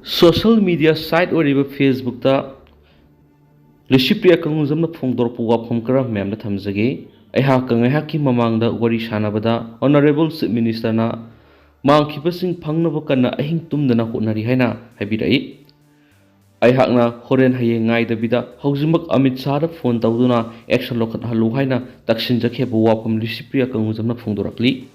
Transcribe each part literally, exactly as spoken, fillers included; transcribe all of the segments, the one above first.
Social media site ꯑꯣꯏꯔꯤꯕ Facebookꯇ ꯂꯤꯁꯤꯄ꯭ꯔꯤꯌꯥ ꯀꯪꯒꯨꯖꯝꯅ ꯐꯣꯡꯗꯣꯔꯛꯄ ꯋꯥꯐꯝ ꯈꯔ ꯃꯌꯥꯝꯗ ꯊꯝꯖꯒꯦ꯫ ꯑꯩꯍꯥꯛꯀ ꯉꯥꯏꯍꯥꯛꯀꯤ ꯃꯃꯥꯡꯗ ꯋꯥꯔꯤ ꯁꯥꯟꯅꯕꯗ Honourable Chief Ministerꯅ ꯃꯥꯡꯈꯤꯕꯁꯤꯡ ꯐꯪꯅꯕ ꯀꯟꯅ ꯑꯍꯤꯡ ꯇꯨꯝꯗꯅ ꯍꯣꯠꯅꯔꯤ ꯍꯥꯏꯅ ꯍꯥꯏꯕꯤꯔꯛꯏ꯫ ꯑꯩꯍꯥꯛꯅ ꯍꯣꯔꯦꯟ ꯍꯌꯦꯡ ꯉꯥꯏꯗꯕꯤꯗ ꯍꯧꯖꯤꯛꯃꯛ ꯑꯃꯤꯠ ꯁꯥꯍꯗ ꯐꯣꯟ ꯇꯧꯗꯨꯅ action ꯂꯧꯈꯠꯍꯜꯂꯨ ꯍꯥꯏꯅ ꯇꯛꯁꯤꯟꯖꯈꯤꯕ ꯋꯥꯐꯝ ꯂꯤꯁꯤꯄ꯭ꯔꯤꯌꯥ ꯀꯪꯒꯨꯖꯝꯅ ꯐꯣꯡꯗꯣꯔꯛꯂꯤ꯫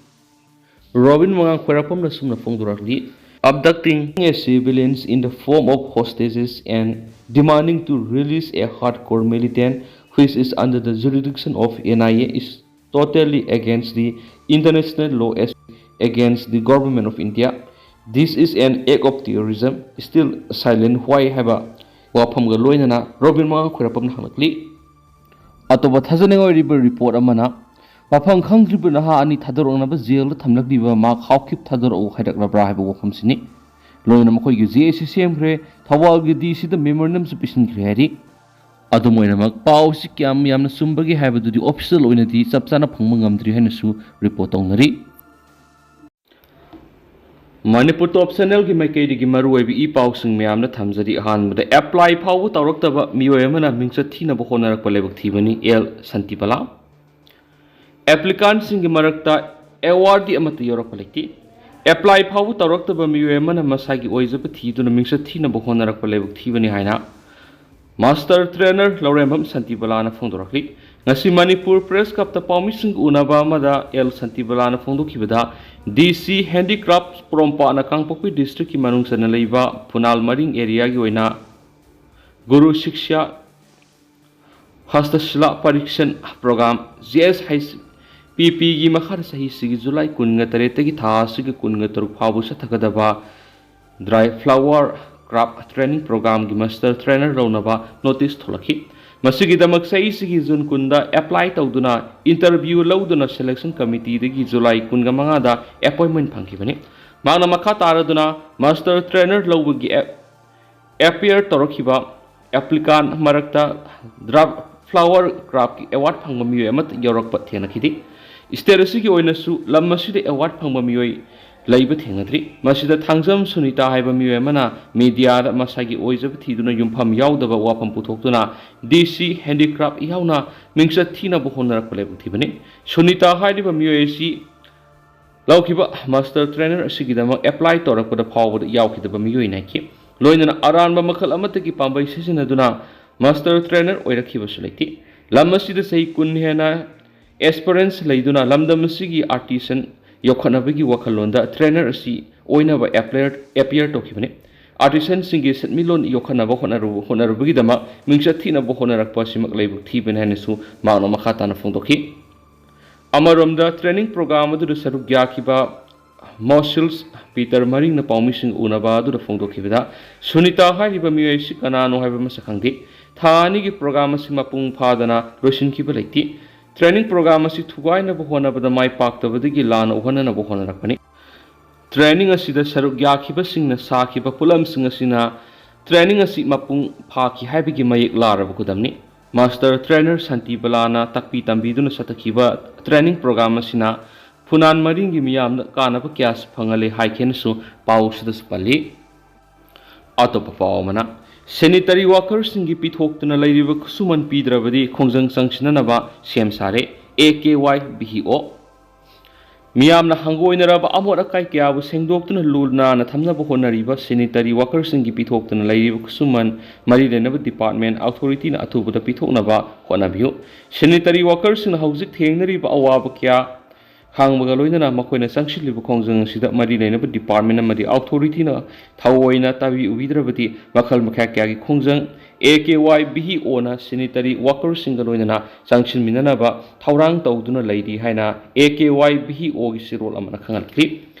ꯔꯣꯕꯤꯟ ꯃꯉꯥꯡ ꯈ꯭ꯋꯥꯏꯔꯥꯛꯄꯝꯅ ꯁꯨꯝꯅ ꯐꯣꯡꯗꯣꯔꯛꯂꯤ, "Abducting a civilians in the form of hostages and demanding to release a hardcore militant which is under the jurisdiction of N I A is totally against the international law as against the government of India. This is an act of terrorism. Still silent why?" ꯍꯥꯏꯕ ꯋꯥꯐꯝꯒ ꯂꯣꯏꯅꯅ robin ꯃꯉꯥꯡ ꯈ꯭ꯋꯥꯏꯔꯥꯛꯄꯝꯅ ꯍꯪꯂꯛꯂꯤ꯫ ꯑꯇꯣꯞꯄ ꯊꯥꯖꯅꯤꯡꯉꯥꯏ ꯑꯣꯏꯔꯤꯕ report ꯑꯃꯅ, ꯃꯐꯝ ꯈꯪꯗ꯭ꯔꯤꯕ ꯅꯍꯥ ꯑꯅꯤ ꯊꯥꯗꯣꯔꯛꯅꯕ ꯖꯦꯜꯗ ꯊꯝꯂꯛꯂꯤꯕ ꯃꯍꯥꯛ ꯍꯥꯎꯈꯤꯕ ꯊꯥꯗꯣꯔꯛꯎ ꯍꯥꯏꯔꯛꯂꯕ꯭ꯔꯥ ꯍꯥꯏꯕ ꯋꯥꯐꯝꯁꯤꯅꯤ꯫ ꯂꯣꯏꯅꯅ ꯃꯈꯣꯏꯒꯤ J A C ꯁꯦꯝꯈ꯭ꯔꯦ, ꯊꯧꯕꯥꯜꯒꯤ D Cꯗ memorandumꯁꯨ ꯄꯤꯁꯤꯟꯈ꯭ꯔꯦ ꯍꯥꯏꯔꯤ꯫ ꯑꯗꯨꯝ ꯑꯣꯏꯅꯃꯛ, ꯄꯥꯎꯁꯤ ꯀꯌꯥꯝ ꯌꯥꯝꯅ ꯆꯨꯝꯕꯒꯦ ꯍꯥꯏꯕꯗꯨꯗꯤ official ꯑꯣꯏꯅꯗꯤ ꯆꯞ ꯆꯥꯅ ꯐꯪꯕ ꯉꯝꯗ꯭ꯔꯤ ꯍꯥꯏꯅꯁꯨ report ꯇꯧꯅꯔꯤ꯫ ꯃꯅꯤꯄꯨꯔ ꯇꯣꯞ ꯆꯦꯅꯦꯜꯒꯤ ꯃꯥꯏꯀꯩꯗꯒꯤ ꯃꯔꯨꯑꯣꯏꯕ ꯏ ꯄꯥꯎꯁꯤꯡ ꯃꯌꯥꯝꯗ ꯊꯝꯖꯔꯤ꯫ ꯑꯍꯥꯟꯕꯗ, apply ꯐꯥꯎꯕ ꯇꯧꯔꯛꯇꯕ ꯃꯤꯑꯣꯏ ꯑꯃꯅ ꯃꯤꯡꯆꯠ ꯊꯤꯅꯕ ꯍꯣꯠꯅꯔꯛꯄ ꯂꯥꯏꯕꯛ ꯊꯤꯕꯅꯤ, ꯑꯦꯜ ꯁꯟꯇꯤꯕꯂꯥ꯫ Applicantꯁꯤꯡꯒꯤ ꯃꯔꯛꯇ awardee ꯑꯃꯠꯇ ꯌꯥꯎꯔꯛꯄ ꯂꯩꯇꯦ꯫ Apply ꯐꯥꯎꯕ ꯇꯧꯔꯛꯇꯕ ꯃꯤꯑꯣꯏ ꯑꯃꯅ ꯃꯁꯥꯒꯤ ꯑꯣꯏꯖꯕ ꯊꯤꯗꯨꯅ ꯃꯤꯡꯆꯠ ꯊꯤꯅꯕ ꯍꯣꯠꯅꯔꯛꯄ ꯂꯥꯏꯕꯛ ꯊꯤꯕꯅꯤ ꯍꯥꯏꯅ Master Trainer ꯂꯧꯔꯦꯝꯕꯝ ꯁꯟꯇꯤꯕꯂꯥꯅ ꯐꯣꯡꯗꯣꯔꯛꯂꯤ꯫ ꯉꯁꯤ ꯃꯅꯤꯄꯨꯔ Press Clubꯇ ꯄꯥꯎꯃꯤꯁꯤꯡꯒ ꯎꯅꯕ ꯑꯃꯗ ꯑꯦꯜ ꯁꯟꯇꯤꯕꯂꯥꯅ ꯐꯣꯡꯗꯣꯛꯈꯤꯕꯗ, D C Handicraft ꯄꯣꯔꯣꯝꯄꯥꯠꯅ ꯀꯥꯡꯄꯣꯛꯄꯤ districtꯀꯤ ꯃꯅꯨꯡ ꯆꯟꯅ ꯂꯩꯕ ꯐꯨꯅꯥꯜ ꯃꯔꯤꯡ areaꯒꯤ ꯑꯣꯏꯅ ꯒꯨꯔꯨ ꯁꯤꯛꯁ꯭ꯌꯥ ꯍꯁꯇꯁꯤꯂꯥ ꯄꯔꯤꯛꯁꯟ program, G S H P Pꯒꯤ ꯃꯈꯥꯗ ꯆꯍꯤꯁꯤꯒꯤ July ꯀꯨꯟꯒ ꯇꯔꯦꯠꯇꯒꯤ ꯊꯥ ꯑꯁꯤꯒꯤ ꯀꯨꯟꯒ ꯇꯔꯨꯛ ꯐꯥꯎꯕ ꯆꯠꯊꯒꯗꯕ dry flower craft training programꯒꯤ master trainer ꯂꯧꯅꯕ notice ꯊꯣꯛꯂꯛꯈꯤ꯫ ꯃꯁꯤꯒꯤꯗꯃꯛ ꯆꯍꯤꯁꯤꯒꯤ June ꯀꯨꯟꯗ apply ꯇꯧꯗꯨꯅ interview ꯂꯧꯗꯨꯅ selection committeeꯗꯒꯤ July ꯀꯨꯟꯒ ꯃꯉꯥꯗ appointment ꯐꯪꯈꯤꯕꯅꯤ꯫ ꯃꯍꯥꯛꯅ ꯃꯈꯥ ꯇꯥꯔꯗꯨꯅ master trainer ꯂꯧꯕꯒꯤ ꯑꯦ-, appear ꯇꯧꯔꯛꯈꯤꯕ applicant ꯃꯔꯛꯇ dry flower craftꯀꯤ award ꯐꯪꯕ ꯃꯤꯑꯣꯏ ꯑꯃꯠꯇ ꯌꯥꯎꯔꯛꯄ ꯊꯦꯡꯅꯈꯤꯗꯦ꯫ State ꯑꯁꯤꯒꯤ ꯑꯣꯏꯅꯁꯨ ꯂꯝ ꯑꯁꯤꯗ award ꯐꯪꯕ ꯃꯤꯑꯣꯏ ꯂꯩꯕ ꯊꯦꯡꯅꯗ꯭ꯔꯤ꯫ ꯃꯁꯤꯗ ꯊꯥꯡꯖꯝ ꯁꯨꯅꯤꯇꯥ ꯍꯥꯏꯕ ꯃꯤꯑꯣꯏ ꯑꯃꯅ ꯃꯤꯗꯤꯌꯥꯗ ꯃꯁꯥꯒꯤ ꯑꯣꯏꯖꯕ ꯊꯤꯗꯨꯅ ꯌꯨꯝꯐꯝ ꯌꯥꯎꯗꯕ ꯋꯥꯐꯝ ꯄꯨꯊꯣꯛꯇꯨꯅ ꯗꯤ ꯁꯤ ꯍꯦꯟꯗꯤꯀ꯭ꯔꯥꯐ ꯌꯥꯎꯅ ꯃꯤꯡꯆꯠ ꯊꯤꯅꯕ ꯍꯣꯠꯅꯔꯛꯄ ꯂꯥꯏꯕꯛ ꯊꯤꯕꯅꯤ꯫ ꯁꯨꯅꯤꯇꯥ ꯍꯥꯏꯔꯤꯕ ꯃꯤꯑꯣꯏ ꯑꯁꯤ ꯂꯧꯈꯤꯕ ꯃꯥꯁꯇꯔ ꯇ꯭ꯔꯦꯅꯔ ꯑꯁꯤꯒꯤꯗꯃꯛ ꯑꯦꯄ꯭ꯂꯥꯏ ꯇꯧꯔꯛꯄꯗ ꯐꯥꯎꯕꯗ ꯌꯥꯎꯈꯤꯗꯕ ꯃꯤꯑꯣꯏꯅꯤ ꯍꯥꯏꯈꯤ꯫ ꯂꯣꯏꯅꯅ ꯑꯔꯥꯟꯕ ꯃꯈꯜ ꯑꯃꯠꯇꯒꯤ ꯄꯥꯝꯕꯩ ꯁꯤꯖꯤꯟꯅꯗꯨꯅ ꯃꯥꯁꯇꯔ ꯇ꯭ꯔꯦꯅꯔ ꯑꯣꯏꯔꯛꯈꯤꯕꯁꯨ ꯂꯩꯇꯦ꯫ ꯂꯝ ꯑꯁꯤꯗ ꯆꯍꯤ ꯀꯨꯟ ꯍꯦꯟꯅ ꯑꯦꯛꯁꯄꯔꯤꯌꯦꯟꯁ ꯂꯩꯗꯨꯅ ꯂꯝꯗꯝ ꯑꯁꯤꯒꯤ ꯑꯥꯔꯇꯤꯁꯟ ꯌꯣꯛꯈꯠꯅꯕꯒꯤ ꯋꯥꯈꯜꯂꯣꯟꯗ ꯇ꯭ꯔꯦꯅꯔ ꯑꯁꯤ ꯑꯣꯏꯅꯕ ꯑꯦꯄꯤꯌꯔ ꯇꯧꯈꯤꯕꯅꯤ꯫ ꯑꯥꯔꯇꯤꯁꯟꯁꯤꯡꯒꯤ ꯁꯦꯟꯃꯤꯠꯂꯣꯟ ꯌꯣꯛꯈꯠꯅꯕ ꯍꯣꯠꯅꯔꯨ-, ꯍꯣꯠꯅꯔꯨꯕꯒꯤꯗꯃꯛ ꯃꯤꯡꯆꯠ ꯊꯤꯅꯕ ꯍꯣꯠꯅꯔꯛꯄ ꯑꯁꯤꯃꯛ ꯂꯥꯏꯕꯛ ꯊꯤꯕꯅꯤ ꯍꯥꯏꯅꯁꯨ ꯃꯍꯥꯛꯅ ꯃꯈꯥ ꯇꯥꯅ ꯐꯣꯡꯗꯣꯛꯈꯤ꯫ ꯑꯃꯔꯣꯝꯗ, ꯇ꯭ꯔꯦꯅꯤꯡ ꯄ꯭ꯔꯣꯒ꯭ꯔꯥꯝ ꯑꯗꯨꯗ ꯁꯔꯨꯛ ꯌꯥꯈꯤꯕ ꯃꯣꯁꯤꯜꯁ ꯄꯤꯇꯔ ꯃꯔꯤꯡꯅ ꯄꯥꯎꯃꯤꯁꯤꯡ ꯎꯅꯕ ꯑꯗꯨꯗ ꯐꯣꯡꯗꯣꯛꯈꯤꯕꯗ, ꯁꯨꯅꯤꯇꯥ ꯍꯥꯏꯔꯤꯕ ꯃꯤꯑꯣꯏ ꯑꯁꯤ ꯀꯅꯥꯅꯣ ꯍꯥꯏꯕ ꯃꯁꯛ ꯈꯪꯗꯦ꯫ ꯊꯥ ꯑꯅꯤꯒꯤ ꯄ꯭ꯔꯣꯒ꯭ꯔꯥꯝ ꯑꯁꯤ ꯃꯄꯨꯡ ꯐꯥꯗꯅ ꯂꯣꯏꯁꯤꯟꯈꯤꯕ ꯂꯩꯇꯦ꯫ ꯇ꯭ꯔꯦꯅꯤꯡ ꯄ꯭ꯔꯣꯒ꯭ꯔꯥꯝ ꯑꯁꯤ ꯊꯨꯒꯥꯏꯅꯕ ꯍꯣꯠꯅꯕꯗ ꯃꯥꯏ ꯄꯥꯛꯇꯕꯗꯒꯤ ꯂꯥꯟꯅ ꯎꯍꯟꯅꯅꯕ ꯍꯣꯠꯅꯔꯛꯄꯅꯤ꯫ ꯇ꯭ꯔꯦꯅꯤꯡ ꯑꯁꯤꯗ ꯁꯔꯨꯛ ꯌꯥꯈꯤꯕꯁꯤꯡꯅ ꯁꯥꯈꯤꯕ ꯄꯣꯠꯂꯝꯁꯤꯡ ꯑꯁꯤꯅ ꯇ꯭ꯔꯦꯅꯤꯡ ꯑꯁꯤ ꯃꯄꯨꯡ ꯐꯥꯈꯤ ꯍꯥꯏꯕꯒꯤ ꯃꯌꯦꯛ ꯂꯥꯔꯕ ꯈꯨꯗꯝꯅꯤ꯫ ꯃꯥꯁꯇꯔ ꯇ꯭ꯔꯦꯅꯔ ꯁꯥꯟꯇꯤ ꯕꯂꯥꯅ ꯇꯥꯛꯄꯤ ꯇꯝꯕꯤꯗꯨꯅ ꯆꯠꯊꯈꯤꯕ ꯇ꯭ꯔꯦꯅꯤꯡ ꯄ꯭ꯔꯣꯒ꯭ꯔꯥꯝ ꯑꯁꯤꯅ ꯐꯨꯅꯥꯟ ꯃꯔꯤꯡꯒꯤ ꯃꯤꯌꯥꯝꯗ ꯀꯥꯟꯅꯕ ꯀꯌꯥꯁꯨ ꯐꯪꯍꯜꯂꯦ ꯍꯥꯏꯈꯤꯅꯁꯨ ꯄꯥꯎ ꯑꯁꯤꯗꯁꯨ ꯄꯜꯂꯤ꯫ ꯑꯇꯣꯞꯄ ꯄꯥꯎ ꯑꯃꯅ, ꯁꯦꯅꯤꯇꯔꯤ ꯋꯥꯀꯔꯁꯤꯡꯒꯤ ꯄꯤꯊꯣꯛꯇꯨꯅ ꯂꯩꯔꯤꯕ ꯈꯨꯠꯁꯨꯃꯟ ꯄꯤꯗ꯭ꯔꯕꯗꯤ ꯈꯣꯡꯖꯪ ꯆꯪꯁꯤꯟꯅꯅꯕ ꯁꯦꯝ ꯁꯥꯔꯦ, ꯑꯦ ꯀꯦ ꯋꯥꯏ ꯚꯤ ꯏ ꯑꯣ꯫ ꯃꯤꯌꯥꯝꯅ ꯍꯪꯒꯣꯏꯅꯔꯕ ꯑꯃꯣꯠ ꯑꯀꯥꯏ ꯀꯌꯥꯕꯨ ꯁꯦꯡꯗꯣꯛꯇꯨꯅ ꯂꯨ ꯅꯥꯟꯅ ꯊꯝꯅꯕ ꯍꯣꯠꯅꯔꯤꯕ ꯁꯦꯅꯤꯇꯔꯤ ꯋꯥꯀꯔꯁꯤꯡꯒꯤ ꯄꯤꯊꯣꯛꯇꯨꯅ ꯂꯩꯔꯤꯕ ꯈꯨꯠꯁꯨꯃꯟ ꯃꯔꯤ ꯂꯩꯅꯕ ꯗꯤꯄꯥꯔꯠꯃꯦꯟ ꯑꯣꯊꯣꯔꯤꯇꯤꯅ ꯑꯊꯨꯕꯗ ꯄꯤꯊꯣꯛꯅꯕ ꯍꯣꯠꯅꯕꯤꯌꯨ꯫ ꯁꯦꯅꯤꯇꯔꯤ ꯋꯥꯀꯔꯁꯤꯡꯅ ꯍꯧꯖꯤꯛ ꯊꯦꯡꯅꯔꯤꯕ ꯑꯋꯥꯕ ꯀꯌꯥ ꯈꯥꯡꯕꯒ ꯂꯣꯏꯅꯅ ꯃꯈꯣꯏꯅ ꯆꯪꯁꯤꯜꯂꯤꯕ ꯈꯣꯡꯖꯪ ꯑꯁꯤꯗ ꯃꯔꯤ ꯂꯩꯅꯕ ꯗꯤꯄꯥꯔꯠꯃꯦꯟ ꯑꯃꯗꯤ ꯑꯣꯊꯣꯔꯤꯇꯤꯅ ꯊꯑꯣꯏꯅ ꯇꯥꯕꯤ ꯎꯕꯤꯗ꯭ꯔꯕꯗꯤ ꯃꯈꯜ ꯃꯈꯥ ꯀꯌꯥꯒꯤ ꯈꯣꯡꯖꯪ A K Y V E ꯑꯣꯅ ꯁꯦꯅꯤꯇꯔꯤ ꯋꯥꯀꯔꯁꯤꯡꯒ ꯂꯣꯏꯅꯅ ꯆꯪꯁꯤꯟꯃꯤꯟꯅꯅꯕ ꯊꯧꯔꯥꯡ ꯇꯧꯗꯨꯅ ꯂꯩꯔꯤ ꯍꯥꯏꯅ ꯑꯦ ꯀꯦ ꯋꯥꯏ ꯚꯤ ꯏ ꯑꯣꯒꯤ ꯆꯦꯔꯣꯜ ꯑꯃꯅ ꯈꯪꯍꯟꯈꯤ꯫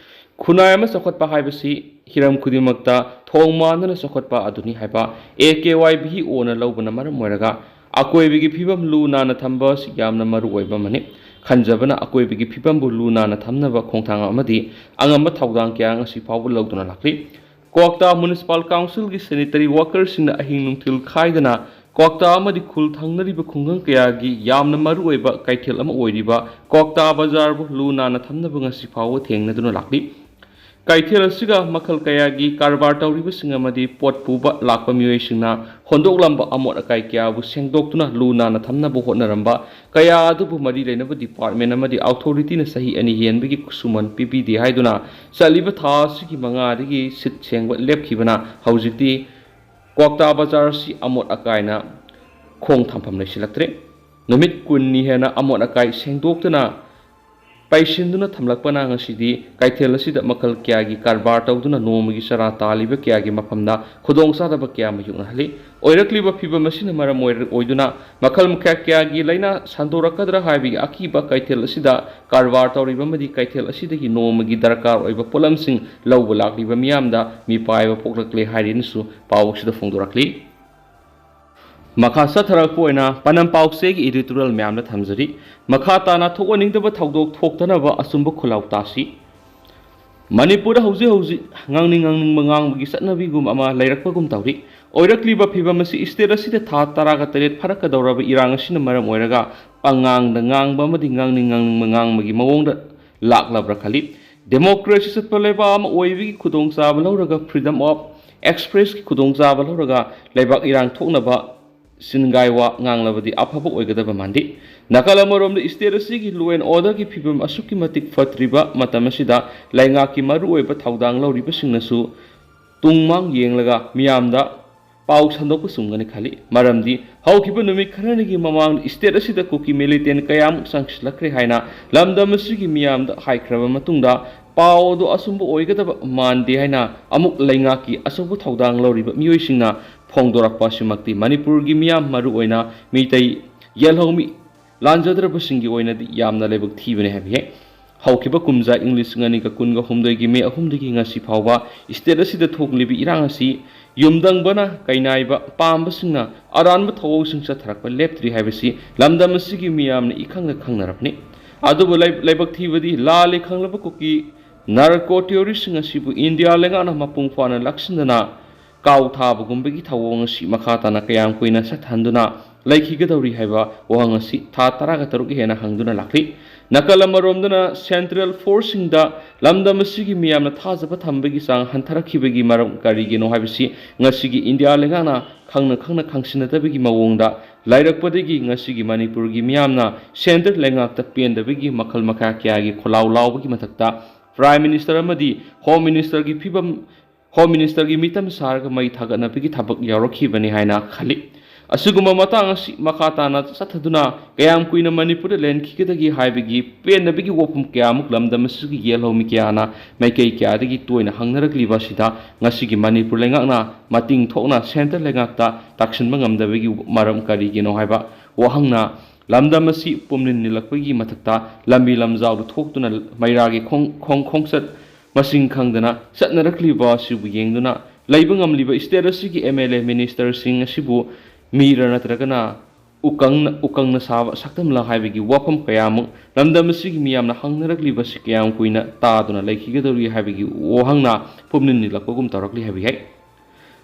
ꯈꯨꯟꯅꯥꯏ ꯑꯃ ꯆꯥꯎꯈꯠꯄ ꯍꯥꯏꯕꯁꯤ ꯍꯤꯔꯝ ꯈꯨꯗꯤꯡꯃꯛꯇ ꯊꯣꯡ ꯃꯥꯟꯗꯨꯅ ꯆꯥꯎꯈꯠꯄ ꯑꯗꯨꯅꯤ ꯍꯥꯏꯕ ꯑꯦ ꯀꯦ ꯋꯥꯏ ꯚꯤ ꯏ ꯑꯣꯅ ꯂꯧꯕꯅ ꯃꯔꯝ ꯑꯣꯏꯔꯒ ꯑꯀꯣꯏꯕꯒꯤ ꯐꯤꯕꯝ ꯂꯨ ꯅꯥꯟꯅ ꯊꯝꯕ ꯑꯁꯤ ꯌꯥꯝꯅ ꯃꯔꯨ ꯑꯣꯏꯕ ꯑꯃꯅꯤ꯫ ꯈꯟꯖꯕꯅ ꯑꯀꯣꯏꯕꯒꯤ ꯐꯤꯕꯝꯕꯨ ꯂꯨ ꯅꯥꯟꯅ ꯊꯝꯅꯕ ꯈꯣꯡꯊꯥꯡ ꯑꯃꯗꯤ ꯑꯉꯝꯕ ꯊꯧꯗꯥꯡ ꯀꯌꯥ ꯉꯁꯤ ꯐꯥꯎꯕ ꯂꯧꯗꯨꯅ ꯂꯥꯛꯂꯤ꯫ ꯀ꯭ꯋꯥꯛꯇꯥ ꯃ꯭ꯌꯨꯅꯤꯁꯤꯄꯥꯜ ꯀꯥꯎꯟꯁꯤꯜꯒꯤ ꯁꯦꯅꯤꯇꯔꯤ ꯋꯥꯀꯔꯁꯤꯡꯅ ꯑꯍꯤꯡ ꯅꯨꯡꯊꯤꯜ ꯈꯥꯏꯗꯅ ꯀ꯭ꯋꯥꯛꯇꯥ ꯑꯃꯗꯤ ꯈꯨꯜ ꯊꯪꯅꯔꯤꯕ ꯈꯨꯡꯒꯪ ꯀꯌꯥꯒꯤ ꯌꯥꯝꯅ ꯃꯔꯨ ꯑꯣꯏꯕ ꯀꯩꯊꯦꯜ ꯑꯃ ꯑꯣꯏꯔꯤꯕ ꯀ꯭ꯋꯥꯛꯇꯥ ꯕꯖꯥꯔꯕꯨ ꯂꯨ ꯅꯥꯟꯅ ꯊꯝꯅꯕ ꯉꯁꯤ ꯐꯥꯎꯕ ꯊꯦꯡꯅꯗꯨꯅ ꯂꯥꯛꯂꯤ꯫ ꯀꯩꯊꯦꯜ ꯑꯁꯤꯒ ꯃꯈꯜ ꯀꯌꯥꯒꯤ ꯀꯔꯕꯥꯔ ꯇꯧꯔꯤꯕꯁꯤꯡ ꯑꯃꯗꯤ ꯄꯣꯠ ꯄꯨꯕ ꯂꯥꯛꯄ ꯃꯤꯑꯣꯏꯁꯤꯡꯅ ꯍꯣꯟꯗꯣꯛꯂꯝꯕ ꯑꯃꯣꯠ ꯑꯀꯥꯏ ꯀꯌꯥꯕꯨ ꯁꯦꯡꯗꯣꯛꯇꯨꯅ ꯂꯨ ꯅꯥꯟꯅ ꯊꯝꯅꯕ ꯍꯣꯠꯅꯔꯝꯕ ꯀꯌꯥ ꯑꯗꯨꯕꯨ ꯃꯔꯤ ꯂꯩꯅꯕ ꯗꯤꯄꯥꯔꯠꯃꯦꯟ ꯑꯃꯗꯤ ꯑꯣꯊꯣꯔꯤꯇꯤꯅ ꯆꯍꯤ ꯑꯅꯤ ꯍꯦꯟꯕꯒꯤ ꯈꯨꯠꯁꯨꯃꯟ ꯄꯤꯕꯤꯗꯦ ꯍꯥꯏꯗꯨꯅ ꯆꯠꯂꯤꯕ ꯊꯥ ꯑꯁꯤꯒꯤ ꯃꯉꯥꯗꯒꯤ ꯁꯤꯠ ꯁꯦꯡꯕ ꯂꯦꯞꯈꯤꯕꯅ ꯍꯧꯖꯤꯛꯇꯤ ꯀ꯭ꯋꯥꯛꯇꯥ ꯕꯖꯥꯔ ꯑꯁꯤ ꯑꯃꯣꯠ ꯑꯀꯥꯏꯅ ꯈꯣꯡ ꯊꯝꯐꯝ ꯂꯩꯁꯤꯜꯂꯛꯇ꯭ꯔꯦ꯫ ꯅꯨꯃꯤꯠ ꯀꯨꯟꯅꯤ ꯍꯦꯟꯅ ꯑꯃꯣꯠ ꯑꯀꯥꯏ ꯁꯦꯡꯗꯣꯛꯇꯨꯅ ꯄꯩꯁꯤꯟꯗꯨꯅ ꯊꯝꯂꯛꯄꯅ ꯉꯁꯤꯗꯤ ꯀꯩꯊꯦꯜ ꯑꯁꯤꯗ ꯃꯈꯜ ꯀꯌꯥꯒꯤ ꯀꯔꯕꯥꯔ ꯇꯧꯗꯨꯅ ꯅꯣꯡꯃꯒꯤ ꯆꯔꯥ ꯇꯥꯜꯂꯤꯕ ꯀꯌꯥꯒꯤ ꯃꯐꯝꯗ ꯈꯨꯗꯣꯡꯆꯥꯗꯕ ꯀꯌꯥ ꯃꯥꯌꯣꯛꯅꯍꯜꯂꯤ꯫ ꯑꯣꯏꯔꯛꯂꯤꯕ ꯐꯤꯕꯝ ꯑꯁꯤꯅ ꯃꯔꯝ ꯑꯣꯏꯔ-, ꯑꯣꯏꯗꯨꯅ ꯃꯈꯜ ꯃꯈꯥ ꯀꯌꯥꯒꯤ ꯂꯥꯏꯅꯥ ꯁꯟꯗꯣꯔꯛꯀꯗ꯭ꯔꯥ ꯍꯥꯏꯕꯒꯤ ꯑꯀꯤꯕ ꯀꯩꯊꯦꯜ ꯑꯁꯤꯗ ꯀꯔꯕꯥꯔ ꯇꯧꯔꯤꯕ ꯑꯃꯗꯤ ꯀꯩꯊꯦꯜ ꯑꯁꯤꯗꯒꯤ ꯅꯣꯡꯃꯒꯤ ꯗꯔꯀꯥꯔ ꯑꯣꯏꯕ ꯄꯣꯠꯂꯝꯁꯤꯡ ꯂꯧꯕ ꯂꯥꯛꯂꯤꯕ ꯃꯤꯌꯥꯝꯗ ꯃꯤꯄꯥꯏꯕ ꯄꯣꯛꯂꯛꯂꯦ ꯍꯥꯏꯔꯤꯅꯁꯨ ꯄꯥꯎ ꯑꯁꯤꯗ ꯐꯣꯡꯗꯣꯔꯛꯂꯤ꯫ ꯃꯈꯥ ꯆꯠꯊꯔꯛꯄ ꯑꯣꯏꯅ ꯄꯅꯝ ꯄꯥꯎꯆꯦꯒꯤ editorial ꯃꯌꯥꯝꯗ ꯊꯝꯖꯔꯤ꯫ ꯃꯈꯥ ꯇꯥꯅ ꯊꯣꯛꯍꯟꯅꯤꯡꯗꯕ ꯊꯧꯗꯣꯛ ꯊꯣꯛꯇꯅꯕ ꯑꯆꯨꯝꯕ ꯈꯨꯜꯂꯥꯎ ꯇꯥꯁꯤ꯫ ꯃꯅꯤꯄꯨꯔꯗ ꯍꯧꯖꯤꯛ ꯍꯧꯖꯤꯛ ꯉꯥꯡꯅꯤꯡ ꯉꯥꯡꯅꯤꯡꯕ ꯉꯥꯡꯕꯒꯤ ꯆꯠꯅꯕꯤꯒꯨꯝ ꯑꯃ ꯂꯩꯔꯛꯄꯒꯨꯝ ꯇꯧꯔꯤ꯫ ꯑꯣꯏꯔꯛꯂꯤꯕ ꯐꯤꯕꯝ ꯑꯁꯤ state ꯑꯁꯤꯗ ꯊꯥ ꯇꯔꯥꯒ ꯇꯔꯦꯠ ꯐꯥꯔꯛꯀꯗꯧꯔꯕ ꯏꯔꯥꯡ ꯑꯁꯤꯅ ꯃꯔꯝ ꯑꯣꯏꯔꯒ ꯄꯉꯥꯡꯗ ꯉꯥꯡꯕ ꯑꯃꯗꯤ ꯉꯥꯡꯅꯤꯡ ꯉꯥꯡꯅꯤꯡꯕ ꯉꯥꯡꯕꯒꯤ ꯃꯑꯣꯡꯗ ꯂꯥꯛꯂꯕ꯭ꯔꯥ ꯈꯜꯂꯤ꯫ Democracy ꯆꯠꯄ ꯂꯩꯕꯥꯛ ꯑꯃ ꯑꯣꯏꯕꯒꯤ ꯈꯨꯗꯣꯡꯆꯥꯕ ꯂꯧꯔꯒ, freedom of expressꯀꯤ ꯈꯨꯗꯣꯡꯆꯥꯕ ꯂꯧꯔꯒ ꯂꯩꯕꯥꯛ ꯏꯔꯥꯡ ꯊꯣꯛꯅꯕ ꯁꯤꯟꯒꯥꯏ ꯋꯥ ꯉꯥꯡꯂꯕꯗꯤ ꯑꯐꯕ ꯑꯣꯏꯒꯗꯕ ꯃꯥꯟꯗꯦ꯫ ꯅꯥꯀꯜ ꯑꯃꯔꯣꯝꯗ state ꯑꯁꯤꯒꯤ law and orderꯒꯤ ꯐꯤꯕꯝ ꯑꯁꯨꯛꯀꯤ ꯃꯇꯤꯛ ꯐꯠꯇ꯭ꯔꯤꯕ ꯃꯇꯝ ꯑꯁꯤꯗ ꯂꯩꯉꯥꯛꯀꯤ ꯃꯔꯨꯑꯣꯏꯕ ꯊꯧꯗꯥꯡ ꯂꯧꯔꯤꯕꯁꯤꯡꯅꯁꯨ ꯇꯨꯡ ꯃꯥꯡ ꯌꯦꯡꯂꯒ ꯃꯤꯌꯥꯝꯗ ꯄꯥꯎ ꯁꯟꯗꯣꯛꯄ ꯆꯨꯝꯒꯅꯤ ꯈꯜꯂꯤ꯫ ꯃꯔꯝꯗꯤ ꯍꯧꯈꯤꯕ ꯅꯨꯃꯤꯠ ꯈꯔꯅꯤꯒꯤ ꯃꯃꯥꯡꯗ state ꯑꯁꯤꯗ ꯀꯨꯀꯤ militant ꯀꯌꯥꯃꯨꯛ ꯆꯪꯁꯤꯜꯂꯛꯈ꯭ꯔꯦ ꯍꯥꯏꯅ ꯂꯝꯗꯝ ꯑꯁꯤꯒꯤ ꯃꯤꯌꯥꯝꯗ ꯍꯥꯏꯈ꯭ꯔꯕ ꯃꯇꯨꯡꯗ, ꯄꯥꯎ ꯑꯗꯨ ꯑꯆꯨꯝꯕ ꯑꯣꯏꯒꯗꯕ ꯃꯥꯟꯗꯦ ꯍꯥꯏꯅ ꯑꯃꯨꯛ ꯂꯩꯉꯥꯛꯀꯤ ꯑꯆꯧꯕ ꯊꯧꯗꯥꯡ ꯂꯧꯔꯤꯕ ꯃꯤꯑꯣꯏꯁꯤꯡꯅ ꯐꯣꯡꯗꯣꯔꯛꯄ ꯑꯁꯤꯃꯛꯇꯤ ꯃꯅꯤꯄꯨꯔꯒꯤ ꯃꯤꯌꯥꯝ, ꯃꯔꯨꯑꯣꯏꯅ ꯃꯤꯇꯩ ꯌꯦꯜꯍꯧꯃꯤ ꯂꯥꯟꯖꯗ꯭ꯔꯕꯁꯤꯡꯒꯤ ꯑꯣꯏꯅꯗꯤ ꯌꯥꯝꯅ ꯂꯥꯏꯕꯛ ꯊꯤꯕꯅꯤ ꯍꯥꯏꯕ ꯌꯥꯏ꯫ ꯍꯧꯈꯤꯕ ꯀꯨꯝꯖꯥ ꯏꯪ ꯂꯤꯁꯤꯡ ꯑꯅꯤꯒ ꯀꯨꯟꯒ ꯍꯨꯝꯗꯣꯏꯒꯤ ꯃꯦ ꯑꯍꯨꯝꯗꯒꯤ ꯉꯁꯤ ꯐꯥꯎꯕ state ꯑꯁꯤꯗ ꯊꯣꯛꯂꯤꯕ ꯏꯔꯥꯡ ꯑꯁꯤ ꯌꯨꯝꯗꯪꯕꯅ ꯀꯩꯅꯥꯏꯕ ꯄꯥꯝꯕꯁꯤꯡꯅ ꯑꯔꯥꯟꯕ ꯊꯧꯑꯣꯡꯁꯤꯡ ꯆꯠꯊꯔꯛꯄ ꯂꯦꯞꯇ꯭ꯔꯤ ꯍꯥꯏꯕꯁꯤ ꯂꯝꯗꯝ ꯑꯁꯤꯒꯤ ꯃꯤꯌꯥꯝꯅ ꯏꯈꯪꯗ ꯈꯪꯅꯔꯕꯅꯤ꯫ ꯑꯗꯨꯕꯨ ꯂꯥꯏ-, ꯂꯥꯏꯕꯛ ꯊꯤꯕꯗꯤ ꯂꯥꯜꯂꯦ ꯈꯪꯂꯕ ꯀꯨꯀꯤ narco terroristꯁꯤꯡ ꯑꯁꯤꯕꯨ ꯏꯟꯗꯤꯌꯥ ꯂꯩꯉꯥꯛꯅ ꯃꯄꯨꯡ ꯐꯥꯅ ꯂꯥꯛꯁꯤꯟꯗꯅ ꯀꯥꯎ ꯊꯥꯕꯒꯨꯝꯕꯒꯤ ꯊꯧꯑꯣꯡ ꯑꯁꯤ ꯃꯈꯥ ꯇꯥꯅ ꯀꯌꯥꯝ ꯀꯨꯏꯅ ꯆꯠꯊꯍꯟꯗꯨꯅ ꯂꯩꯈꯤꯒꯗꯧꯔꯤ ꯍꯥꯏꯕ ꯋꯥꯍꯪ ꯑꯁꯤ ꯊꯥ ꯇꯔꯥꯒ ꯇꯔꯨꯛ ꯍꯦꯟꯅ ꯍꯪꯗꯨꯅ ꯂꯥꯛꯂꯤ꯫ ꯅꯥꯀꯜ ꯑꯃꯔꯣꯝꯗꯅ central forceꯁꯤꯡꯗ ꯂꯝꯗꯝ ꯑꯁꯤꯒꯤ ꯃꯤꯌꯥꯝꯅ ꯊꯥꯖꯕ ꯊꯝꯕꯒꯤ ꯆꯥꯡ ꯍꯟꯊꯔꯛꯈꯤꯕꯒꯤ ꯃꯔꯝ ꯀꯔꯤꯒꯤꯅꯣ ꯍꯥꯏꯕꯁꯤ ꯉꯁꯤꯒꯤ ꯏꯟꯗꯤꯌꯥ ꯂꯩꯉꯥꯛꯅ ꯈꯪꯅ ꯈꯪꯅ ꯈꯪꯁꯤꯟꯅꯗꯕꯒꯤ ꯃꯑꯣꯡꯗ ꯂꯩꯔꯛꯄꯗꯒꯤ ꯉꯁꯤꯒꯤ ꯃꯅꯤꯄꯨꯔꯒꯤ ꯃꯤꯌꯥꯝꯅ centre ꯂꯩꯉꯥꯛꯇ ꯄꯦꯟꯗꯕꯒꯤ ꯃꯈꯜ ꯃꯈꯥ ꯀꯌꯥꯒꯤ ꯈꯣꯜꯂꯥꯎ ꯂꯥꯎꯕꯒꯤ ꯃꯊꯛꯇ Prime Minister ꯑꯃꯗꯤ Home Ministerꯒꯤ ꯐꯤꯕꯝ Home Ministerꯒꯤ ꯃꯤꯇꯝ ꯁꯥꯔꯒ ꯃꯩ ꯊꯥꯒꯠꯅꯕꯒꯤ ꯊꯕꯛ ꯌꯥꯎꯔꯛꯈꯤꯕꯅꯤ ꯍꯥꯏꯅ ꯈꯜꯂꯤ꯫ ꯑꯁꯤꯒꯨꯝꯕ ꯃꯇꯥꯡ ꯑꯁꯤ ꯃꯈꯥ ꯇꯥꯅ ꯆꯠꯊꯗꯨꯅ ꯀꯌꯥꯝ ꯀꯨꯏꯅ ꯃꯅꯤꯄꯨꯔꯗ ꯂꯩꯍꯟꯈꯤꯒꯗꯒꯦ ꯍꯥꯏꯕꯒꯤ ꯄꯦꯟꯗꯕꯒꯤ ꯋꯥꯐꯝ ꯀꯌꯥꯃꯨꯛ ꯂꯝꯗꯝ ꯑꯁꯤꯒꯤ ꯌꯦꯜꯍꯧꯃꯤ ꯀꯌꯥꯅ ꯃꯥꯏꯀꯩ ꯀꯌꯥꯗꯒꯤ ꯇꯣꯏꯅ ꯍꯪꯅꯔꯛꯂꯤꯕ ꯑꯁꯤꯗ ꯉꯁꯤꯒꯤ ꯃꯅꯤꯄꯨꯔ ꯂꯩꯉꯥꯛꯅ ꯃꯇꯤꯡ ꯊꯣꯛꯅ centre ꯂꯩꯉꯥꯛꯇ ꯇꯥꯛꯁꯤꯟꯕ ꯉꯝꯗꯕꯒꯤ ꯃꯔꯝ ꯀꯔꯤꯒꯤꯅꯣ ꯍꯥꯏꯕ ꯋꯥꯍꯪꯅ ꯂꯝꯗꯝ ꯑꯁꯤ ꯄꯨꯝꯅꯤꯟ ꯅꯤꯜꯂꯛꯄꯒꯤ ꯃꯊꯛꯇ ꯂꯝꯕꯤ ꯂꯝꯖꯥꯎꯗ ꯊꯣꯛꯇꯨꯅ ꯃꯩꯔꯥꯒꯤ ꯈꯣꯡ-, ꯈꯣꯡ-, ꯈꯣꯡꯆꯠ ꯃꯁꯤꯡ ꯈꯪꯗꯅ ꯆꯠꯅꯔꯛꯂꯤꯕ ꯑꯁꯤꯕꯨ ꯌꯦꯡꯗꯨꯅ ꯂꯩꯕ ꯉꯝꯂꯤꯕ state ꯑꯁꯤꯒꯤ MLA ministerꯁꯤꯡ ꯑꯁꯤꯕꯨ ꯃꯤꯔ ꯅꯠꯇ꯭ꯔꯒꯅ ꯎꯀꯪꯅ, ꯎꯀꯪꯅ ꯁꯥꯕ ꯁꯛꯇꯝꯂ ꯍꯥꯏꯕꯒꯤ ꯋꯥꯐꯝ ꯀꯌꯥꯃꯨꯛ ꯂꯝꯗꯝ ꯑꯁꯤꯒꯤ ꯃꯤꯌꯥꯝꯅ ꯍꯪꯅꯔꯛꯂꯤꯕꯁꯤ ꯀꯌꯥꯝ ꯀꯨꯏꯅ ꯇꯥꯗꯨꯅ ꯂꯩꯈꯤꯒꯗꯧꯔꯤ ꯍꯥꯏꯕꯒꯤ ꯋꯥꯍꯪꯅ ꯄꯨꯝꯅꯤꯟ ꯅꯤꯜꯂꯛꯄꯒꯨꯝ ꯇꯧꯔꯛꯂꯤ ꯍꯥꯏꯕ ꯌꯥꯏ꯫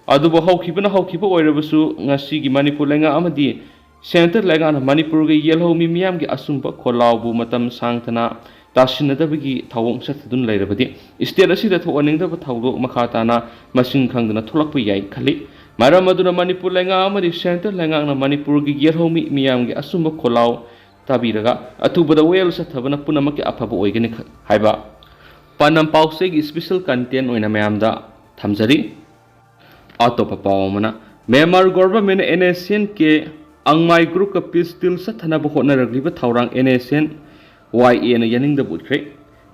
ꯑꯗꯨꯕꯨ ꯍꯧꯈꯤꯕꯅ ꯍꯧꯈꯤꯕ ꯑꯣꯏꯔꯕꯁꯨ ꯉꯁꯤꯒꯤ ꯃꯅꯤꯄꯨꯔ ꯂꯩꯉꯥꯛ ꯑꯃꯗꯤ centre ꯂꯩꯉꯥꯛꯅ ꯃꯅꯤꯄꯨꯔꯒꯤ ꯌꯦꯜꯍꯧꯃꯤ ꯃꯤꯌꯥꯝꯒꯤ ꯑꯆꯨꯝꯕ ꯈꯣꯜꯂꯥꯎꯕꯨ ꯃꯇꯝ ꯁꯥꯡꯊꯅ ꯇꯥꯁꯤꯟꯅꯗꯕꯒꯤ ꯊꯧꯑꯣꯡ ꯆꯠꯊꯗꯨꯅ ꯂꯩꯔꯕꯗꯤ state ꯑꯁꯤꯗ ꯊꯣꯛꯍꯟꯅꯤꯡꯗꯕ ꯊꯧꯗꯣꯛ ꯃꯈꯥ ꯇꯥꯅ ꯃꯁꯤꯡ ꯈꯪꯗꯅ ꯊꯣꯛꯂꯛꯄ ꯌꯥꯏ ꯈꯜꯂꯤ꯫ ꯃꯔꯝ ꯑꯗꯨꯅ ꯃꯅꯤꯄꯨꯔ ꯂꯩꯉꯥꯛ ꯑꯃꯗꯤ centre ꯂꯩꯉꯥꯛꯅ ꯃꯅꯤꯄꯨꯔꯒꯤ ꯌꯦꯜꯍꯧꯃꯤ ꯃꯤꯌꯥꯝꯒꯤ ꯑꯆꯨꯝꯕ ꯈꯣꯜꯂꯥꯎ ꯇꯥꯕꯤꯔꯒ ꯑꯊꯨꯕꯗ ꯋꯥꯌꯦꯜ ꯆꯠꯊꯕꯅ ꯄꯨꯝꯅꯃꯛꯀꯤ ꯑꯐꯕ ꯑꯣꯏꯒꯅꯤ ꯈ-, ꯍꯥꯏꯕ ꯄꯥꯟꯗꯝ ꯄꯥꯎꯆꯦꯒꯤ special content ꯑꯣꯏꯅ ꯃꯌꯥꯝꯗ ꯊꯝꯖꯔꯤ꯫ ꯑꯇꯣꯞꯄ ꯄꯥꯎ ꯑꯃꯅ, ꯃ꯭ꯌꯥꯟꯃꯥꯔ governmentꯅ NSCN-K ꯑꯪꯃꯥꯏ groupꯀ peace deal ꯆꯠꯊꯅꯕ ꯍꯣꯠꯅꯔꯛꯂꯤꯕ ꯊꯧꯔꯥꯡ NSCN-YAꯅ ꯌꯥꯅꯤꯡꯗꯕ ꯎꯠꯈ꯭ꯔꯦ꯫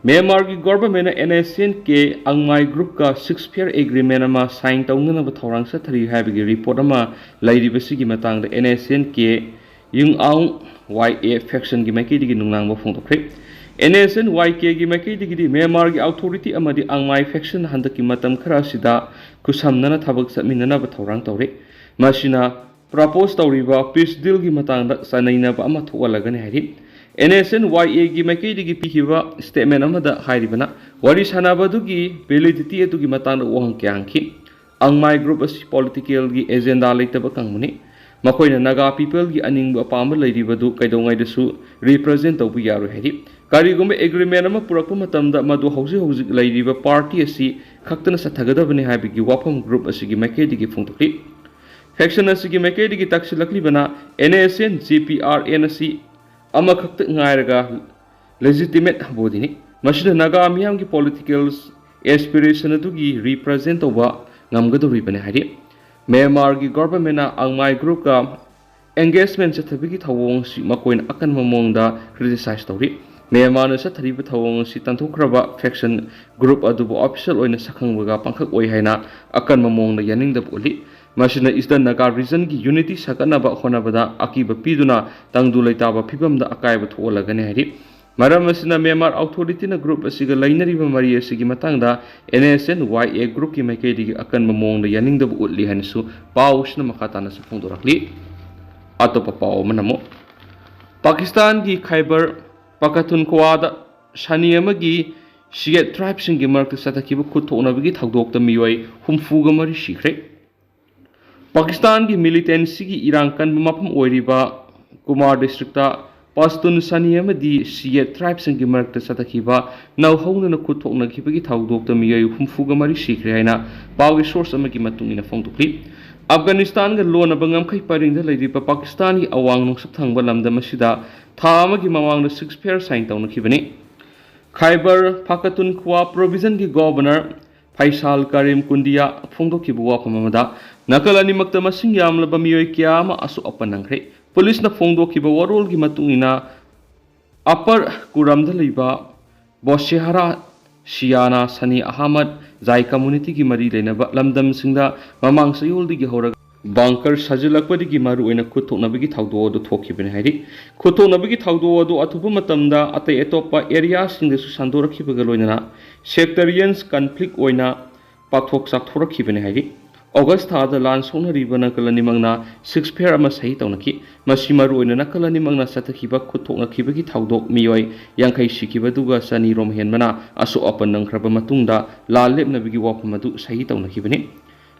ꯃ꯭ꯌꯥꯟꯃꯥꯔꯒꯤ governmentꯅ NSCN-K ꯑꯪꯃꯥꯏ groupꯀ ceasefire agreement ꯑꯃ sign ꯇꯧꯅꯅꯕ ꯊꯧꯔꯥꯡ ꯆꯠꯊꯔꯤ ꯍꯥꯏꯕꯒꯤ report ꯑꯃ ꯂꯩꯔꯤꯕꯁꯤꯒꯤ ꯃꯇꯥꯡꯗ NSCN-K ꯌꯨꯡ ꯑꯥꯎꯡ YA factionꯒꯤ ꯃꯥꯏꯀꯩꯗꯒꯤ ꯅꯨꯡꯅꯥꯡꯕ ꯐꯣꯡꯗꯣꯛꯈ꯭ꯔꯦ꯫ NSCN-YKꯒꯤ ꯃꯥꯏꯀꯩꯗꯒꯤꯗꯤ ꯃ꯭ꯌꯥꯟꯃꯥꯔꯒꯤ authority ꯑꯃꯗꯤ ꯑꯪꯃꯥꯏ faction ꯍꯟꯗꯛꯀꯤ ꯃꯇꯝ ꯈꯔ ꯑꯁꯤꯗ ꯈꯨꯠꯁꯝꯅꯅ ꯊꯕꯛ ꯆꯠꯃꯤꯟꯅꯅꯕ ꯊꯧꯔꯥꯡ ꯇꯧꯔꯤ꯫ ꯃꯁꯤꯅ propose ꯇꯧꯔꯤꯕ peace dealꯒꯤ ꯃꯇꯥꯡꯗ ꯆꯥꯅꯩꯅꯕ ꯑꯃ ꯊꯣꯛꯍꯜꯂꯒꯅꯤ ꯍꯥꯏꯔꯤ꯫ NSCN-YAꯒꯤ ꯃꯥꯏꯀꯩꯗꯒꯤ ꯄꯤꯈꯤꯕ statement ꯑꯃꯗ ꯍꯥꯏꯔꯤꯕꯅ, ꯋꯥꯔꯤ ꯁꯥꯅꯕ ꯑꯗꯨꯒꯤ validity ꯑꯗꯨꯒꯤ ꯃꯇꯥꯡꯗ ꯋꯥꯍꯪ ꯀꯌꯥ ꯍꯪꯈꯤ꯫ ꯑꯪꯃꯥꯏ group ꯑꯁꯤ politicalꯒꯤ agenda ꯂꯩꯇꯕ ꯀꯥꯡꯕꯨꯅꯤ꯫ ꯃꯈꯣꯏꯅ ꯅꯥꯒꯥ ꯄꯤꯄꯜꯒꯤ ꯑꯅꯤꯡꯕ ꯑꯄꯥꯝꯕ ꯂꯩꯔꯤꯕꯗꯨ ꯀꯩꯗꯧꯉꯩꯗꯁꯨ ꯔꯤꯄ꯭ꯔꯖꯦꯟ ꯇꯧꯕ ꯌꯥꯔꯣꯏ ꯍꯥꯏꯔꯤ꯫ ꯀꯔꯤꯒꯨꯝꯕ ꯑꯦꯒ꯭ꯔꯤꯃꯦꯟ ꯑꯃ ꯄꯨꯔꯛꯄ ꯃꯇꯝꯗ ꯃꯗꯨ ꯍꯧꯖꯤꯛ ꯍꯧꯖꯤꯛ ꯂꯩꯔꯤꯕ ꯄꯥꯔꯇꯤ ꯑꯁꯤ ꯈꯛꯇꯅ ꯆꯠꯊꯒꯗꯕꯅꯤ ꯍꯥꯏꯕꯒꯤ ꯋꯥꯐꯝ ꯒ꯭ꯔꯨꯞ ꯑꯁꯤꯒꯤ ꯃꯥꯏꯀꯩꯗꯒꯤ ꯐꯣꯡꯗꯣꯛꯂꯤ꯫ ꯐꯦꯛꯁꯟ ꯑꯁꯤꯒꯤ ꯃꯥꯏꯀꯩꯗꯒꯤ ꯇꯥꯛꯁꯤꯜꯂꯛꯂꯤꯕꯅ N S N J P R N ꯑꯁꯤ ꯑꯃꯈꯛꯇ ꯉꯥꯏꯔꯒ ꯂꯦꯖꯤꯇꯤꯃꯦꯠ ꯕꯣꯗꯤꯅꯤ꯫ ꯃꯁꯤꯅ ꯅꯥꯒꯥ ꯃꯤꯌꯥꯝꯒꯤ ꯄꯣꯂꯤꯇꯤꯀꯦꯜ ꯑꯦꯁꯄꯤꯔꯦꯁꯟ ꯑꯗꯨꯒꯤ ꯔꯤꯄ꯭ꯔꯖꯦꯟ ꯇꯧꯕ ꯉꯝꯒꯗꯧꯔꯤꯕꯅꯤ ꯍꯥꯏꯔꯤ꯫ ꯃ꯭ꯌꯥꯟꯃꯥꯔꯒꯤ ꯒꯣꯚꯔꯟꯃꯦꯟꯅ ꯑꯪꯃꯥꯏ ꯒ꯭ꯔꯨꯞꯀ ꯑꯦꯡꯒꯦꯖꯃꯦꯟ ꯆꯠꯊꯕꯒꯤ ꯊꯧꯑꯣꯡ ꯑꯁꯤ ꯃꯈꯣꯏꯅ ꯑꯀꯟꯕ ꯃꯑꯣꯡꯗ ꯀ꯭ꯔꯤꯇꯤꯁꯥꯏꯖ ꯇꯧꯔꯤ꯫ ꯃ꯭ꯌꯥꯟꯃꯥꯔꯅ ꯆꯠꯊꯔꯤꯕ ꯊꯧꯑꯣꯡ ꯑꯁꯤ ꯇꯥꯟꯊꯣꯛꯈ꯭ꯔꯕ ꯐꯦꯛꯁꯟ ꯒ꯭ꯔꯨꯞ ꯑꯗꯨꯕꯨ ꯑꯣꯐꯤꯁꯤꯌꯦꯜ ꯑꯣꯏꯅ ꯁꯛꯈꯪꯕꯒ ꯄꯥꯡꯈꯛ ꯑꯣꯏ ꯍꯥꯏꯅ ꯑꯀꯟꯕ ꯃꯑꯣꯡꯗ ꯌꯥꯅꯤꯡꯗꯕ ꯎꯠꯂꯤ꯫ ꯃꯁꯤꯅ ꯏꯁꯇꯔꯟ ꯅꯥꯒꯥ ꯔꯤꯖꯟꯒꯤ ꯌꯨꯅꯤꯇꯤ ꯁꯥꯒꯠꯅꯕ ꯍꯣꯠꯅꯕꯗ ꯑꯀꯤꯕ ꯄꯤꯗꯨꯅ ꯇꯪꯗꯨ ꯂꯩꯇꯥꯕ ꯐꯤꯕꯝꯗ ꯑꯀꯥꯏꯕ ꯊꯣꯛꯍꯜꯂꯒꯅꯤ ꯍꯥꯏꯔꯤ꯫ ꯃꯔꯝ ꯑꯁꯤꯅ ꯃ꯭ꯌꯥꯟꯃꯥꯔ ꯑꯣꯊꯣꯔꯤꯇꯤꯅ ꯒ꯭ꯔꯨꯞ ꯑꯁꯤꯒ ꯂꯩꯅꯔꯤꯕ ꯃꯔꯤ ꯑꯁꯤꯒꯤ ꯃꯇꯥꯡꯗ ꯑꯦꯟ ꯑꯦꯁ ꯑꯦꯟ ꯋꯥꯏ ꯑꯦ ꯒ꯭ꯔꯨꯞꯀꯤ ꯃꯥꯏꯀꯩꯗꯒꯤ ꯑꯀꯟꯕ ꯃꯑꯣꯡꯗ ꯌꯥꯅꯤꯡꯗꯕ ꯎꯠꯂꯤ ꯍꯥꯏꯅꯁꯨ ꯄꯥꯎ ꯑꯁꯤꯅ ꯃꯈꯥ ꯇꯥꯅꯁꯨ ꯐꯣꯡꯗꯣꯔꯛꯂꯤ꯫ ꯑꯇꯣꯞꯄ ꯄꯥꯎ ꯑꯃꯅ ꯑꯃꯨꯛ ꯄꯥꯀꯤꯁꯇꯥꯟꯒꯤ ꯈꯥꯏꯕꯔ ꯄꯥꯈꯇꯨꯟꯈ꯭ꯋꯥꯗ ꯁꯅꯤ ꯑꯃꯒꯤ ꯁꯤꯌꯦꯠ ꯇ꯭ꯔꯥꯏꯕꯁꯤꯡꯒꯤ ꯃꯔꯛꯇ ꯆꯠꯊꯈꯤꯕ ꯈꯨꯠ ꯊꯣꯛꯅꯕꯒꯤ ꯊꯧꯗꯣꯛꯇ ꯃꯤꯑꯣꯏ ꯍꯨꯝꯐꯨꯒ ꯃꯔꯤ ꯁꯤꯈ꯭ꯔꯦ꯫ ꯄꯥꯀꯤꯁꯇꯥꯟꯒꯤ ꯃꯤꯂꯤꯇꯦꯟꯁꯤꯒꯤ ꯏꯔꯥꯡ ꯀꯟꯕ ꯃꯐꯝ ꯑꯣꯏꯔꯤꯕ ꯀꯨꯃꯥꯔ ꯗꯤꯁꯇ꯭ꯔꯤꯛꯇ ꯄꯥꯁꯇꯨꯟ ꯁꯅꯤ ꯑꯃꯗꯤ ꯁꯤꯌꯦꯠ ꯇ꯭ꯔꯥꯏꯕꯁꯤꯡꯒꯤ ꯃꯔꯛꯇ ꯆꯠꯊꯈꯤꯕ ꯅꯧꯍꯧꯅꯅ ꯈꯨꯠ ꯊꯣꯛꯅꯈꯤꯕꯒꯤ ꯊꯧꯗꯣꯛꯇ ꯃꯤꯑꯣꯏ ꯍꯨꯝꯐꯨꯒ ꯃꯔꯤ ꯁꯤꯈ꯭ꯔꯦ ꯍꯥꯏꯅ ꯄꯥꯎꯒꯤ ꯁꯣꯔꯁ ꯑꯃꯒꯤ ꯃꯇꯨꯡ ꯏꯟꯅ ꯐꯣꯡꯗꯣꯛꯂꯤ꯫ ꯑꯐꯒꯥꯅꯤꯁꯇꯥꯟꯒ ꯂꯣꯟꯅꯕ ꯉꯝꯈꯩ ꯄꯔꯤꯡꯗ ꯂꯩꯔꯤꯕ ꯄꯥꯀꯤꯁꯇꯥꯟꯒꯤ ꯑꯋꯥꯡ ꯅꯣꯡꯆꯨꯞ ꯊꯪꯕ ꯂꯝꯗꯝ ꯑꯁꯤꯗ ꯊꯥ ꯑꯃꯒꯤ ꯃꯃꯥꯡꯗ ꯁꯤꯖꯐꯥꯌꯔ ꯁꯥꯏꯟ ꯇꯧꯅꯈꯤꯕꯅꯤ꯫ ꯈꯥꯏꯕꯔ ꯄꯥꯈꯇꯨꯟꯈ꯭ꯋꯥ ꯄ꯭ꯔꯣꯚꯤꯟꯁꯀꯤ ꯒꯣꯚꯔꯅꯔ ꯐꯩꯁꯥꯜ ꯀꯔꯤꯝ ꯀꯨꯟꯗꯤꯌꯥ ꯐꯣꯡꯗꯣꯛꯈꯤꯕ ꯋꯥꯐꯝ ꯑꯃꯗ ꯅꯥꯀꯜ ꯑꯅꯤꯃꯛꯇ ꯃꯁꯤꯡ ꯌꯥꯝꯂꯕ ꯃꯤꯑꯣꯏ ꯀꯌꯥ ꯑꯃ ꯑꯁꯣꯛ ꯑꯄꯟ ꯅꯪꯈ꯭ꯔꯦ꯫ ꯄꯨꯂꯤꯁꯅ ꯐꯣꯡꯗꯣꯛꯈꯤꯕ ꯋꯥꯔꯣꯜꯒꯤ ꯃꯇꯨꯡ ꯏꯟꯅ ꯑꯄꯔ ꯀꯨꯔꯝꯗ ꯂꯩꯕ ꯕꯣꯁꯦꯍꯥꯔꯥ ꯁꯤꯌꯥꯅꯥ ꯁꯅꯤ ꯑꯍꯃꯗ ꯖꯥꯏ ꯀꯝꯃꯨꯅꯤꯇꯤꯒꯤ ꯃꯔꯤ ꯂꯩꯅꯕ ꯂꯝꯗꯝꯁꯤꯡꯗ ꯃꯃꯥꯡ ꯆꯌꯣꯜꯗꯒꯤ ꯍꯧꯔꯒ ꯕꯪꯀꯔ ꯁꯥꯖꯤꯜꯂꯛꯄꯗꯒꯤ ꯃꯔꯨꯑꯣꯏꯅ ꯈꯨꯠ ꯊꯣꯛꯅꯕꯒꯤ ꯊꯧꯗꯣꯛ ꯑꯗꯨ ꯊꯣꯛꯈꯤꯕꯅꯤ ꯍꯥꯏꯔꯤ꯫ ꯈꯨꯠ ꯊꯣꯛꯅꯕꯒꯤ ꯊꯧꯗꯣꯛ ꯑꯗꯨ ꯑꯊꯨꯕ ꯃꯇꯝꯗ ꯑꯇꯩ ꯑꯇꯣꯞꯄ ꯑꯦꯔꯤꯌꯥꯁꯤꯡꯗꯁꯨ ꯁꯟꯗꯣꯔꯛꯈꯤꯕꯒ ꯂꯣꯏꯅꯅ ꯁꯦꯛꯇꯔꯤꯌꯟꯁ ꯀꯟꯐ꯭ꯂꯤꯛ ꯑꯣꯏꯅ ꯄꯥꯛꯊꯣꯛ ꯆꯥꯎꯊꯣꯔꯛꯈꯤꯕꯅꯤ ꯍꯥꯏꯔꯤ꯫ ꯑꯣꯒꯁ ꯊꯥꯗ ꯂꯥꯟ ꯁꯣꯛꯅꯔꯤꯕ ꯅꯥꯀꯜ ꯑꯅꯤꯃꯛꯅ ꯁꯤꯖꯐꯥꯌꯔ ꯑꯃ ꯁꯍꯤ ꯇꯧꯅꯈꯤ꯫ ꯃꯁꯤ ꯃꯔꯨꯑꯣꯏꯅ ꯅꯥꯀꯜ ꯑꯅꯤꯃꯛꯅ ꯆꯠꯊꯈꯤꯕ ꯈꯨꯠ ꯊꯣꯛꯅꯈꯤꯕꯒꯤ ꯊꯧꯗꯣꯛ ꯃꯤꯑꯣꯏ ꯌꯥꯡꯈꯩ ꯁꯤꯈꯤꯕꯗꯨꯒ ꯆꯅꯤ ꯔꯣꯝ ꯍꯦꯟꯕꯅ ꯑꯁꯣꯛ ꯑꯄꯟ ꯅꯪꯈ꯭ꯔꯕ ꯃꯇꯨꯡꯗ ꯂꯥꯟ ꯂꯦꯞꯅꯕꯒꯤ ꯋꯥꯐꯝ ꯑꯗꯨ ꯁꯍꯤ ꯇꯧꯅꯈꯤꯕꯅꯤ꯫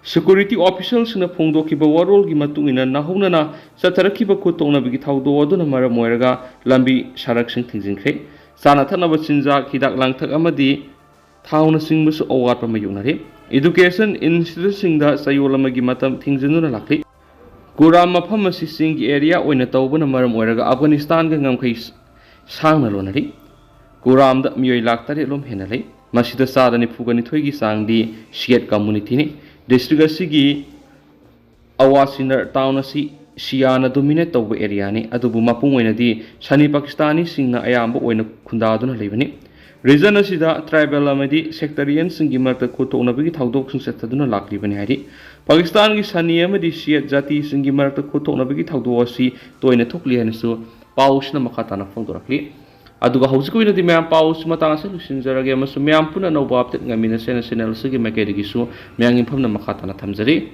Security officialꯁꯤꯡꯅ ꯐꯣꯡꯗꯣꯛꯈꯤꯕ ꯋꯥꯔꯣꯜꯒꯤ ꯃꯇꯨꯡ ꯏꯟꯅ, ꯅꯧꯍꯧꯅꯅ ꯆꯠꯊꯔꯛꯈꯤꯕ ꯈꯨꯠ ꯊꯣꯛꯅꯕꯒꯤ ꯊꯧꯗꯣꯛ ꯑꯗꯨꯅ ꯃꯔꯝ ꯑꯣꯏꯔꯒ ꯂꯝꯕꯤ ꯁꯔꯛꯁꯤꯡ ꯊꯤꯡꯖꯤꯟꯈ꯭ꯔꯦ꯫ ꯆꯥꯅ ꯊꯛꯅꯕ ꯆꯤꯟꯖꯥꯛ, ꯍꯤꯗꯥꯛ ꯂꯥꯡꯊꯛ ꯑꯃꯗꯤ ꯊꯥꯎꯅꯆꯤꯡꯕꯁꯨ ꯑꯋꯥꯠꯄ ꯃꯥꯌꯣꯛꯅꯔꯤ꯫ Education instituteꯁꯤꯡꯗ ꯆꯌꯣꯜ ꯑꯃꯒꯤ ꯃꯇꯝ ꯊꯤꯡꯖꯤꯟꯗꯨꯅ ꯂꯥꯛꯂꯤ꯫ ꯀꯨꯔꯥꯝ ꯃꯐꯝ ꯑꯁꯤ ꯆꯤꯡꯒꯤ area ꯑꯣꯏꯅ ꯇꯧꯕꯅ ꯃꯔꯝ ꯑꯣꯏꯔꯒ ꯑꯐꯒꯥꯅꯤꯁꯇꯥꯟꯒ ꯉꯝꯈꯩ ꯁꯥꯡꯅ ꯂꯣꯟꯅꯔꯤ꯫ ꯀꯨꯔꯥꯝꯗ ꯃꯤꯑꯣꯏ ꯂꯥꯈ ꯇꯔꯦꯠ ꯂꯣꯝ ꯍꯦꯟꯅ ꯂꯩ꯫ ꯃꯁꯤꯗ ꯆꯥꯗ ꯅꯤꯐꯨꯒ ꯅꯤꯊꯣꯏꯒꯤ ꯆꯥꯡꯗꯤ ꯁꯤꯌꯦꯠ communityꯅꯤ꯫ District ꯑꯁꯤꯒꯤ ꯑꯋꯥꯁꯤꯅꯔ town ꯑꯁꯤ ꯁꯤꯌꯥꯅ dominate ꯇꯧꯕ areaꯅꯤ, ꯑꯗꯨꯕꯨ ꯃꯄꯨꯡ ꯑꯣꯏꯅꯗꯤ ꯁꯅꯤ ꯄꯥꯀꯤꯁꯇꯥꯅꯤꯁꯤꯡꯅ ꯑꯌꯥꯝꯕ ꯑꯣꯏꯅ ꯈꯨꯟꯗꯥꯗꯨꯅ ꯂꯩꯕꯅꯤ꯫ Region ꯑꯁꯤꯗ tribal ꯑꯃꯗꯤ sectarianꯁꯤꯡꯒꯤ ꯃꯔꯛꯇ ꯈꯨꯠ ꯊꯣꯛꯅꯕꯒꯤ ꯊꯧꯗꯣꯛꯁꯤꯡ ꯆꯠꯊꯗꯨꯅ ꯂꯥꯛꯂꯤꯕꯅꯤ ꯍꯥꯏꯔꯤ꯫ ꯄꯥꯀꯤꯁꯇꯥꯟꯒꯤ ꯁꯅꯤ ꯑꯃꯗꯤ ꯁꯤꯌꯦꯠ ꯖꯥꯇꯤꯁꯤꯡꯒꯤ ꯃꯔꯛꯇ ꯈꯨꯠ ꯊꯣꯛꯅꯕꯒꯤ ꯊꯧꯗꯣꯛ ꯑꯁꯤ ꯇꯣꯏꯅ ꯊꯣꯛꯂꯤ ꯍꯥꯏꯅꯁꯨ ꯄꯥꯎꯁꯤꯅ ꯃꯈꯥ ꯇꯥꯅ ꯐꯣꯡꯗꯣꯔꯛꯂꯤ꯫ ꯑꯗꯨꯒ ꯍꯧꯖꯤꯛꯀꯤ ꯑꯣꯏꯅꯗꯤ ꯃꯌꯥꯝ, ꯄꯥꯎꯁꯤ ꯃꯇꯥꯡ ꯑꯁꯤꯗ ꯂꯣꯏꯁꯤꯟꯖꯔꯒꯦ, ꯑꯃꯁꯨꯡ ꯃꯌꯥꯝ ꯄꯨꯟꯅ ꯑꯅꯧꯕ update ꯉꯥꯏꯃꯤꯟꯅꯁꯦꯅ channel ꯑꯁꯤꯒꯤ ꯃꯥꯏꯀꯩꯗꯒꯤꯁꯨ ꯃꯌꯥꯝꯒꯤ ꯃꯐꯝꯗ ꯃꯈꯥ ꯇꯥꯅ ꯊꯝꯖꯔꯤ꯫